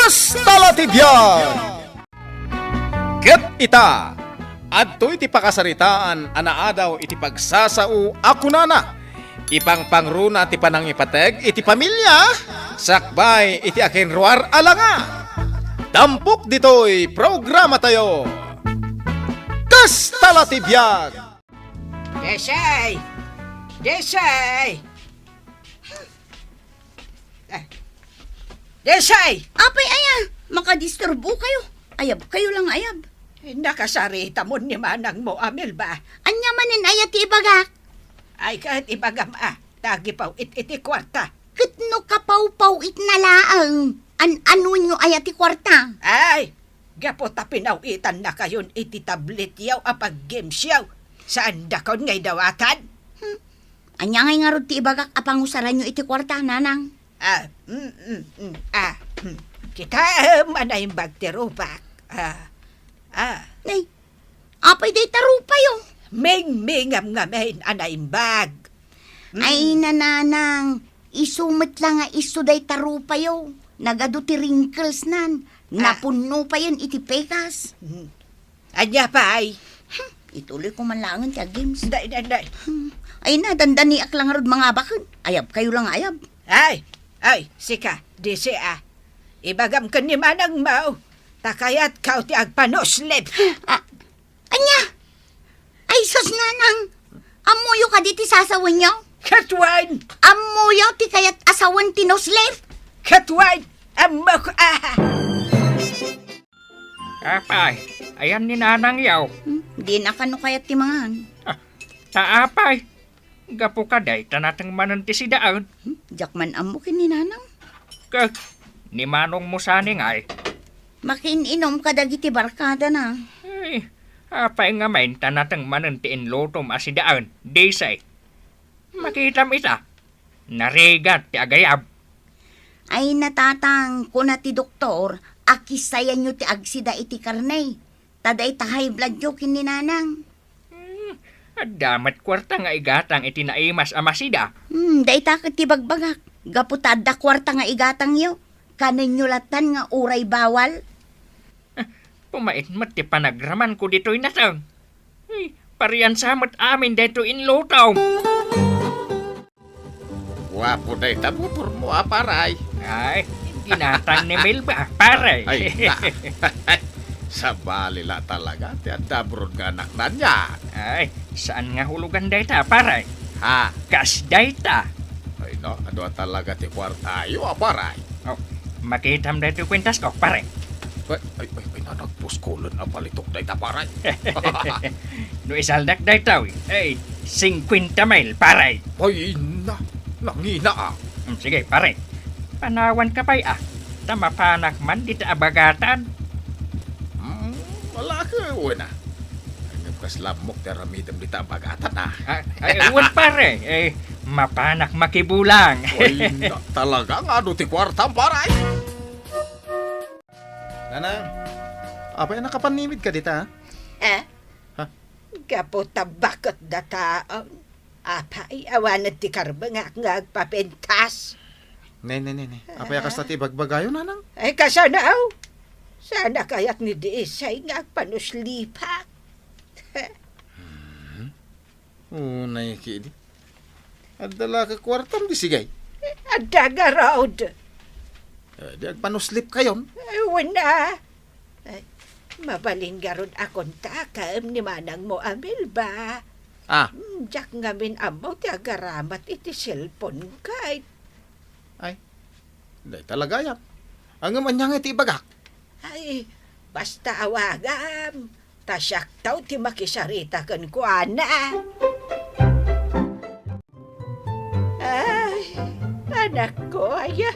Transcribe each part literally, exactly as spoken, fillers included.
Kasta la ti biag! Ket ita, adtoy ti pakasaritaan a naadaw iti pagsasao a kunana, ipangpangruna ti panangipateg iti pamilia, sakbay iti akinruar a langa. Tampok ditoy programatayo, Kasta la ti biag! Desay! Desay! Ah. Desay! Apay aya, makadisturbo kayo. Ayab kayo lang, ayab. Nakasarita mo ni manang mo, Amel ba? Anya manen aya ti ibagak? Ay, ket ibagam a, tagipaw it iti kuarta. Ket no kapawpaw it na laeng, an-anuenyo aya ti kuarta? Ay, gapu ta pinaw-itan na kayon iti tablet yaw a pag-games yaw. Saan dakon nga idawatan? Hmm. Anya ngay ngarud ti ibagak a pangusaranyo iti kuarta, nanang? Ah, mm, mm, mm. Ah, hmm. Kitaem a naimbag ti rupak. Ah, ah. Nay, apay dayta rupayo? Mingmingam ngamin a naimbag. Mm. Ay, nananang, isu met la nga isu dayta rupayo. Nagadu ti wrinkles nan. Ah. Napunno payen iti pekas. Mm. Ania pay? Hmm, ituloy ko man laengen ti games. Day, day, day. Hmm. Ay na, dandaniak lang ngarud mangabaken. Ayab kayo lang, ayab. Ay, ay, sika, disi a. Ibagam ken ni manang mo, ta kayat kaw ti agpanuslip. Ah, anya? Ay, sus, nanang. Ammoyo kadi ti sasawenyo? Ket wen. Ammoyo ti kayat a sawen ti nuslip? Ket wen. Ammok a. Apay, ayan ni nanang yaw. Hmm, di na kano kayat ti mangan. Ah, ta apay, gapu ka dayta nateng manen ti sidaen. Hmm, diak man ammo ken ni nanang. Ke, ni manong mo sani ngay? Makiin-inom kadagiti barkada na. Ay, apay nga main ta nateng manen ti inlutom a sidaen, disay. Makitam ita, narigat ti agayab. Ay, natatang, kuna ti doktor, a kisayanyo ti agsida iti karne. Ta dayta high blood yo ken ni nanang. Hmm, adda met kuarta nga igatang iti naimas a masida. Hmm, dayta ket ti bagbagak. Gapu ta adda kuarta nga igatangyo, kanenyo lattan nga uray bawal. Ah, pumait met ti panagramanko ditoy nateng. Ay, pariansa met amin daytoy inlutom. Guapo dayta motormo a, paray. Ay, ginatang ni Melba, paray. Ay, na. Sabali la talaga ti adda abroad nga anakna ania. Ay, saan nga hulugan dayta, paray? Ha? Kas dayta. Ay, na, adu talaga ti kuartayo a, paray. Oh, makitam daytoy kuentasko, paray. Ay, ay, ay, ay, na, nagpuskulen a balitok dayta, paray. No isaldak daytoy, ay, singkwenta mil, paray. Ay, na, nangina a. Hmm, sige, paray. Panawanka pay a, ta mapanak man dita a bagatan. Hmm, wala ka, wala. Ay, ngem kasla ammok ti aramidem dita a bagatan a. Ah, ay, wen, paray. Eh, mapanak makibulang. Ay, na, talaga nga adu ti kuartam, paray. Nanang, apay a nakapanimid ka dita, ha? Eh? Ha? Gapu ta baket dataon. Apay, awan ti karbengak nga agpapintas. Ne, ne, ne, ne. Apay a kasta ti ibagbagayo, nanang? Ay, kasano? Sana kayat ni Disay nga agpanuslipak. Hmm? Unay kidi. Adda la ka kuartam di sigay? Adda garud. Eh, di agpanuslip kayon? Eh, wen a. Ay, mabalin garud a kontakem ni manang mo a Melba. Ah. Hmm, diak ngamin ammo ti agaramat iti cellphone kay. Ay, dayta la gayam. Ngem ania nga iti ibagak? Ay, basta awagam. Ta siakto ti makisarita kenkuana. Ay, anakko, aya.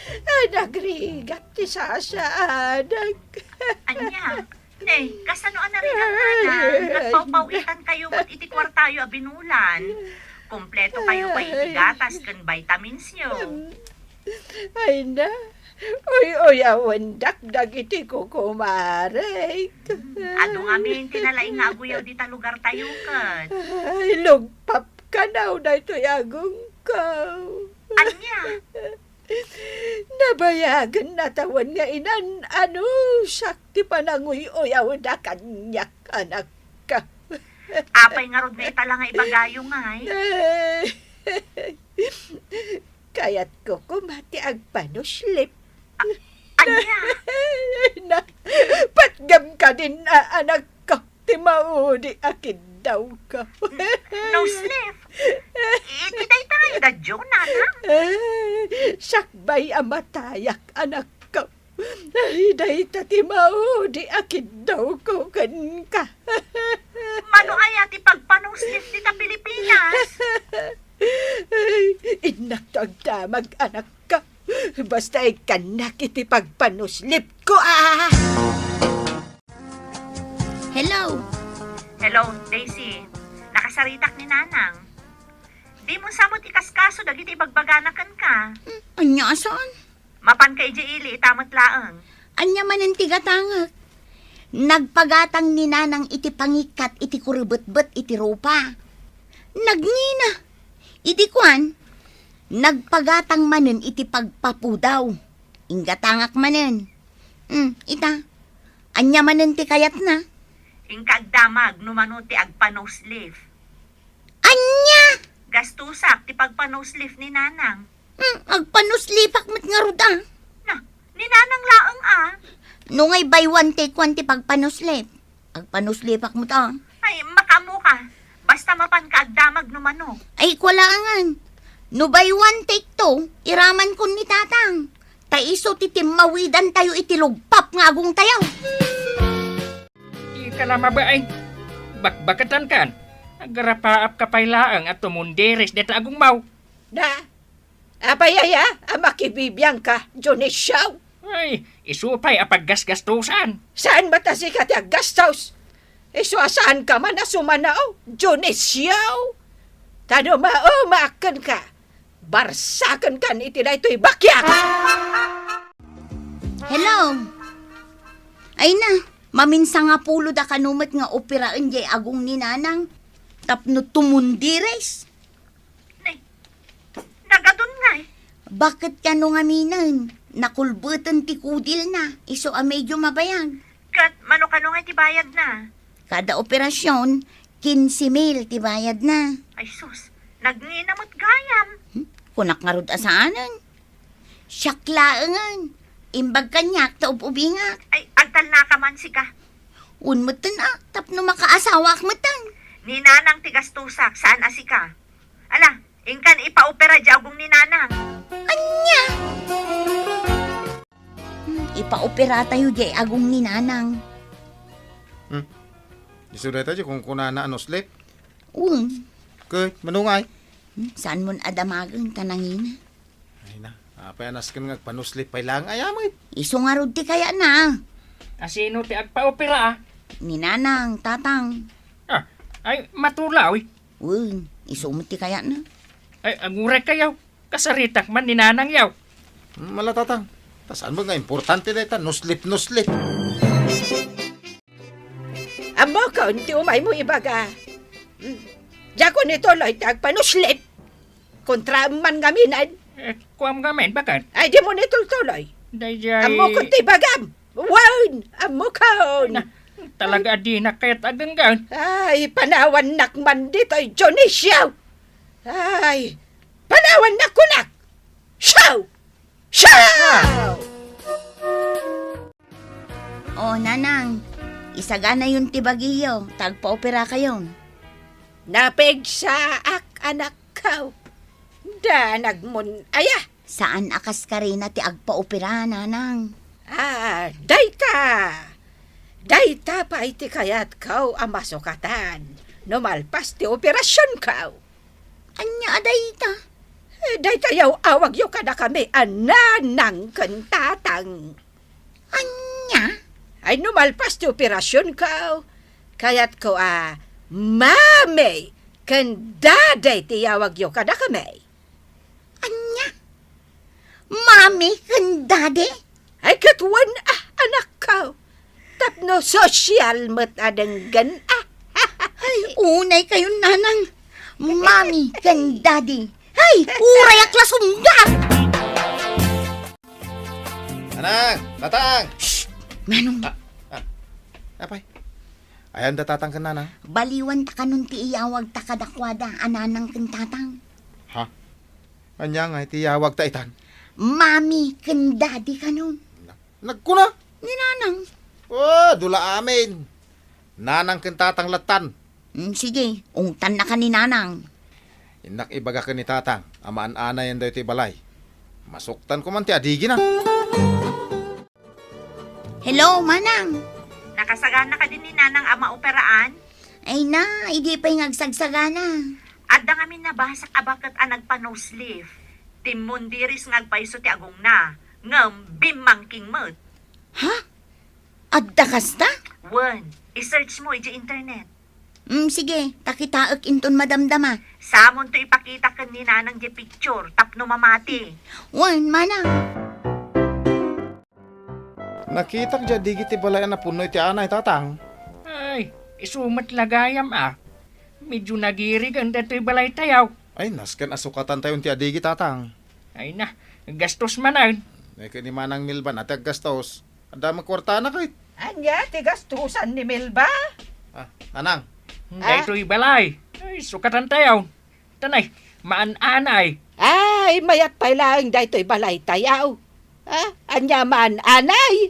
Ay, nagrigat ti sasaanak. Ania? Ne, kasano a narigat, nanang? Nagpawpaw-itan kayo met iti kuartayo a binulan. Kompleto kayo pay iti gatas ken vitamins yo. Ay na, uy-uyawendak dagiti kukumarek. Hmm, adu ngamin ti nalaing nga aguyaw dita lugartayo ket. Ay, lugpap kanaw daytoy agongko. Ania? Nabayagen natawen nga inan-anusak ti pananguy-uyawda kaniak, anakko. Apay ngarud nga ita la nga ibagayo, ngay? Kayatko koma ti agpanuslip. A-, ania? Na, patgem kadin a, anakko, ti maudi a kiddawko. No sleep? Iti dayta nga idadyo, nanang? Sakbay a matayak, anakko. Ay, dayta ti maudi a kiddawko kenka. Mano aya ti pagpanuslip dita Pilipinas? Ay, innakto agdamag, anakko. Basta ikkannak iti pagpanuslipko, a. Hello. Hello, Daisy. Nakasaritak ni Nanang. Dimo sa met ikaskaso dagiti ibagbagana kenka. Hmm, ania a saan? Mapanka idiay ili ita met laeng. Ania manen ti gatangek? Nagpagatang ni Nanang iti pangikkat iti kurebetbet iti rupa. Nagngina. Idi kuan, nagpagatang manen iti pagpapudaw. Inggatangak manen. Hmm, ita. Ania manen ti kayatna? Inka agdamag no mano ti agpa-nose lift. Ania? Gastusak ti pagpa-nose lift ni Nanang. Hmm, agpa-nose lift-ak met ngarud, a. Na, ni Nanang laeng, a. No ngay buy one take one ti pagpa-nose lift, agpa-nose lift-ak met, a. Ay, makaammoka. Basta mapanka agdamag no mano. Ay, kualaangan. No buy one take two, iramankon ni Tatang. Ta isu ti timmawidantayo iti lugpap nga agongtayo. Ika la, mabain. Bakbaketankan. Agrarapaapka pay laeng a tumundiris dita agongmo. Na, apay aya a makibibiangka, Dionisio? Ay, isu pay a paggasgastosan. Saan met a sika ti aggastos? Isu a saanka man a sumanao, Dionisio? Ta no maumaak kenka, barsakenkan iti daytoy bakiak! Hello? Ay na, maminsan nga pulo da kano met nga operaen jay agong ni Nanang tapno tumundiris. Nay, nagadun ngay. Baket kano ngaminen, nakulbeten ti kudilna, isu a medyo mabayag. Ket mano kano nga ti bayadna? Kada operasyon, kinse mil ti bayadna. Ay sus, nagngina met gayam. Hmm? Kunak ngarud a saanen. Siak laengen. Imbag kaniak ta ub-ubingak. Ay, agtalnaka man sika. Wen metten a, tapno makaasawaak metten. Ni Nanang ti gastusak, saan a sika. Ala, inkan ipaopera di agong ni Nanang. Ania? Hmm, ipaoperatayo di agong ni Nanang. Hmm. Isu dayta di kunkunana a no sleep? Wen. Ket, mano ngay? Hmm, saan mon a damagen ta nangina? Ay na, apay a nasken nga agpanuslip pay laeng aya met? Isu ngarud ti kayatna. A sino ti agpaopera, a? Ni Nanang, Tatang. Ah, ay, matulaw, eh. Wen, isu met ti kayatna. Ay, aguray kayo. Kasaritak man ni Nanang yaw. Hmm, ala, Tatang. Ta saan met nga importante dayta, nuslip, nuslip. Ammokon ti umaymo ibaga. Hmm. Diakon ituloy ti agpanuslip. Kontraem man ngaminen. Eh, kuam ngamin, baket? Ay, dimo ni tultuloy. Dayjay. Ammokon ti ibagam. Wen, ammokon. Na, talaga a dinak kayat agenggan. Ay, panawannak man ditoy, Dionisio. Ay, panawannak kunak. Siaw! Siaw! O, Nanang, isaganayon ti bagiyo, ta agpaoperakayon. Napigsaak, anakko. Danagmon aya? Saan a kas karina ti agpaopera, Nanang? Ah, dayta. Dayta pay ti kayatko a masukatan no malpas ti operasionko. Ania a dayta? Eh, dayta yaw awagyo kadakami a Nanang ken Tatang. Ania? Ay, no malpas ti operasionko, kayatko a Mami ken Daddy ti yawagyo kadakami. Ania? Mami ken Daddy? Ay, ket wen, ah, anakko. Tapno sosyal met a denggen, ah. Ay, unay kayon, Nanang. Mami ken Daddy. Ay, urayak la sumgar! Nanang! Tatang! Shh! Manong! Ah, ah. Apay? Ayan da tatang ken nanang? Baliwan ta kanon ti iyawag ta kadakuada a nanang ken tatang. Ha? Ania nga iti iyawag ta itan? Mami ken daddy kanon. Na-, nagkuna? Ni nanang. Oh, dula amin. Nanang ken tatang lattan. Mm, sige, ungtanna ka ni nanang. Innak ibaga ken ni tatang a maan-anayen daytoy balay. Masuktan ko man ti adigina. Hello, manang. Nakasagana kadi ni nanang a maoperaan? Ay na, idi pay nga agsagsagana. Adda ngamin nabasak a baket a nagpa-nose lift. Timmundiris nga agpayso ti agongna, ngem bimmangking met. Ha? Adda kasta? Wen, i-search mo idiay internet. Mm, sige, ta kitaek inton madamdama. Samonto ipakita ken ni nanang diay picture tapno mamati. Wen, manang. Nakitak diay digi ti balay a napuno iti anay, tatang. Ay, isu met la gayam a. Medyo nagirigan daytoy balaytayo. Ay, nasken a sukatantayon ti adigi, tatang. Ay na, gastos manen. Ay, ken ni Manang Milba na ti aggastos. Adda met kuartana ket. Ania ti gastusan ni Milba? Ah, nanang. Ah? Daytoy balay. Ay, sukatantayo. Tanay, maan-anay. Ay, mayat pay laeng daytoy balaytayo. Ah, ania maan-anay?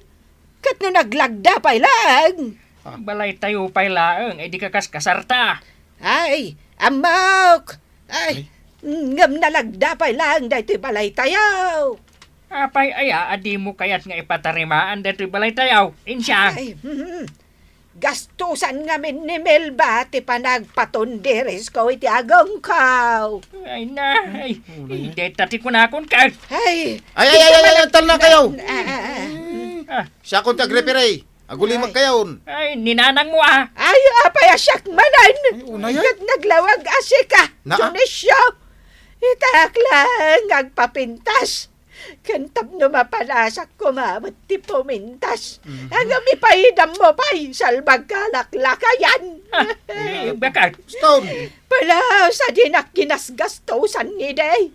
Ket no naglagda pay laeng? Ah. Balaytayo pay laeng, ay di kakaskasarta. Ay, ammok! Ay, Ay. Ngem nalagda pay laeng daytoy balaytayo. Apay aya a dimo kayat nga ipatarimaan daytoy balaytayo? Insiya. Ay, hmm. Gastusan ngamin ni Melba ti panagpatundirisko iti agongko. Ay na, ay, Ay, deta ti kunakon ka. Ay, Ay, ay, ay, ay, ay, ay, talna kayo. Ah, ah, ah. Ah. Siakon ti agrepere. Agulimek kayon. Ay, ni nanang mo, ah. Ay, apay a siak manen. Ay, unay, ay. Ket naglawag a sika, Naa? Dionisio. Itak laeng agpapintas. Ken tapno mapanasak koma met ti pumintas. Mhm. Ngem ipaidam mo pay, salbag kalaklakayan. Ah, ay, bakit? Stone. Palaw sa dinak kinasgastusan ni Day.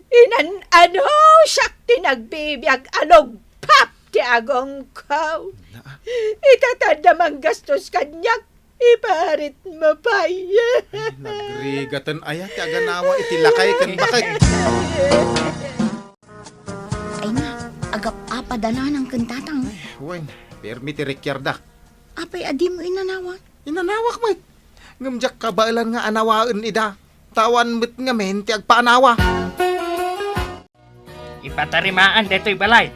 Inan-ano siak ti nagbibiag a lugpap ti agongko. Naa. Ita ta adda manggastos kaniak, iparit mo pay. Ay, nagrigaten aya ti aganawa iti lakay ken baket. Ay na, agap-apa da nanang ken tatang. Ay, wen, permi ti rekyarda. Apay a dimo inanawan? Inanawak met. Ngem diak kabaelan nga anawaen ida. Ta awan met ngamin ti agpaanawa. Ipatarimaan daytoy balay.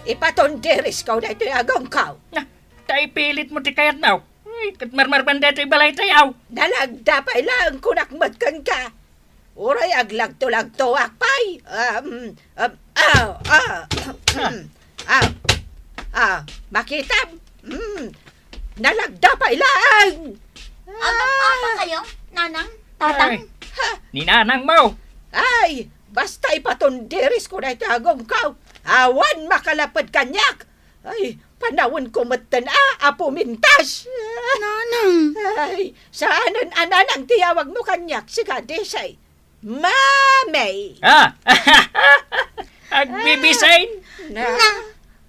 Ipatundirisko daytoy agongko. Na, ta ipilit mo ti kayatmo. Ay, ket marmarban daytoy balaytayo. Nalagda pay laeng kunak met kenka. Uray aglagto-lagtoak pay. Um, um, ah, ah, ah, ah, makitam. Mm, nalagda pay laeng. Agap-apa kayo, nanang, tatang? Ay, ni nanang mo. Ay, basta ipatundirisko daytoy agongko. Awan makalaped kaniak. Ay, panawenko metten a, a pumintas. Nanang. Ay, saanen a nanang ti yawagmo kaniak, sika, Desay. Mami! Ah! Agbibisay? Na. Na,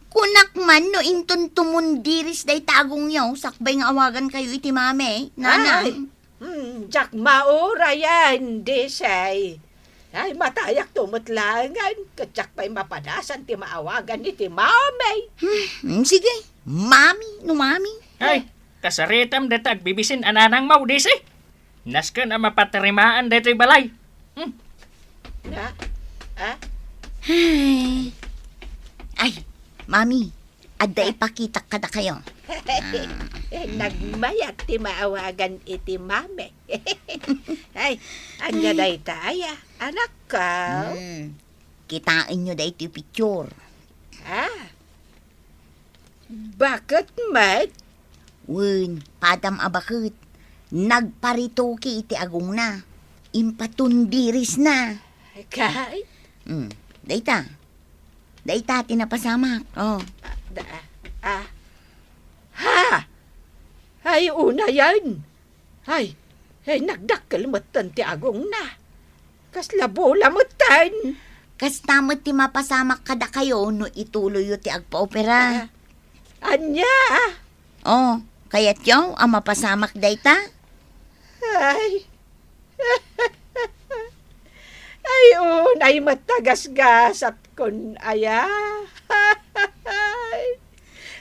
kunak man no inton tumundiris dayta agongyo, sakbay nga awagankayo iti mami, nanang. Ay, hmm, diak maurayan, Desay. Ay, matayakto met laengen, ket diak pay mapadasan ti maawagan iti mami. Hmm, sige, mami, no mami. Ay, kasaritam dayta agbibisin a nanangmo, Desay. Nasken a mapatarimaan daytoy balay. Hmm. Na? Ah? Ay. Ay, mami, adda ipakitak kadakayo. Nagmayat ti maawagan iti mami. Ay, ania dayta aya, anakko? Hmm. Kitaenyo daytoy picture. Ah? Baket met? Wen, padam a baket. Nagparitoki iti agongna. Impatundirisna. Kay? Hmm. Dayta. Dayta ti napasamak. Oh. Ah, da-, ah. Ha! Ay, unayen. Ay, ay, nagdakkel metten ti agongna. Kasla bola metten. Kasta met ti mapasamak kadakayo no ituloyyo ti agpaopera. Ah, ania? Oh, kayatyo a mapasamak dayta? Ay. Ay, unay met a gasgasatkon aya.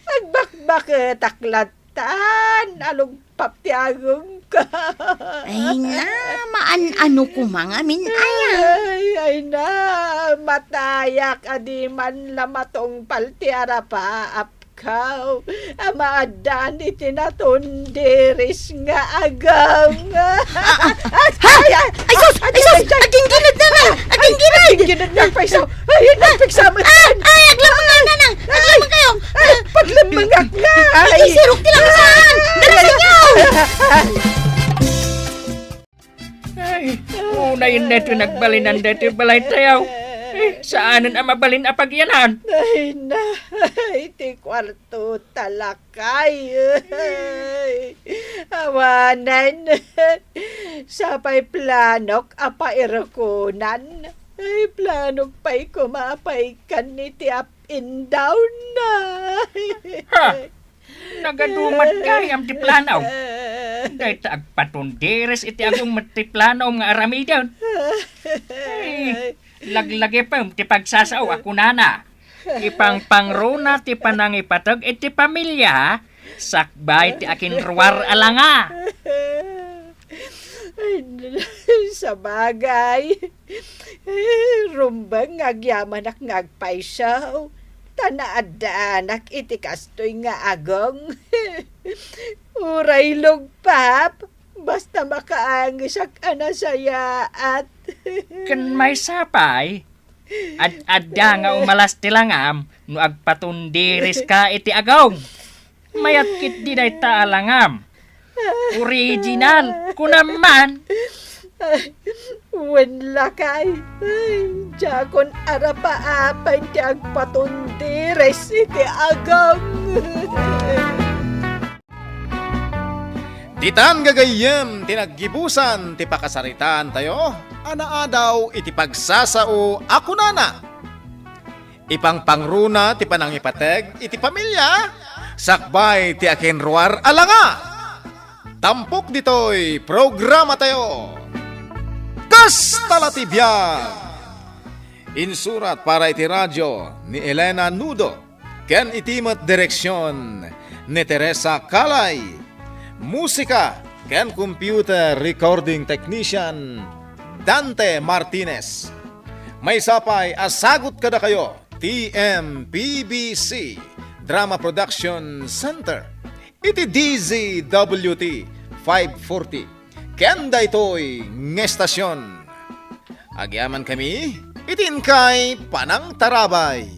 Agbakbaketak lattan a lugpap ti agongko. Ay na, maan-ano koma ngamin aya. Ay, ay na, matayak a di man la matungpal ti arapaap. Kaw, a maaddaan iti natundiris nga agong. Ah, ah, ha? Ay, ay, ay, sus! Ay, sus! Ay, ay, ay. Agingginad, nanang! Agingginad! Agingginad, nagpayso! Ay, nagpayso! Ah, ay, aglamangan, nanang! Aglamangan kayo! Ay, paglamangan nga! Ay, ay, sirok ti langisan! Dali ninyo! Ay, unay daytoy nagbalinan daytoy balay tayo. Eh, saanen a mabalin a pagyanan. Ay, na, iti kuarto talakay. Ay, awanen. Sapay planok a pairukonan. Ay, planok pay koma a paikan iti up and down na. Ha! Nagadumat gayam ti planaw. Dayta agpatundiris iti agong met ti planaw nga aramiden. Ay, laglagipem ti pagsasao a kunana. Ipangpangruna ti panangipateg iti pamilia, sakbay ti akinruar a langa. Ay, sabagay. Eh, rumbeng nga agyamanak nga agpayso, ta naaddaanak iti kastoy nga agong. Uray lugpap, basta makaangesak a nasayaat. Ken maysa pay, ad-adda nga umalas ti langam no agpatundiriska iti agong. Mayat ketdi dayta a langam. Original, kunam man. Ay, wen lakay. Ay, diakon arapaapen ti agpatundiris iti agong. Ditan gagayyem ti naggibusan ti pakasaritaan tayo a naadaw iti pagsasao a kunana. Ipangpangruna ti panangipateg iti pamilia, sakbay ti akinruar a langa. Tampok ditoy programa tayo. Kasta la ti biag! Insurat para iti radio ni Elena Nudo, ken iti met direksion ni Teresa Calay. Musika ken computer recording technician, Dante Martinez. Maysa pay a sagut kadakayo ti M P B C Drama Production Center iti D Z W T five forty ken daytoy nga estasion. Agyamankami iti inkay panangtarabay.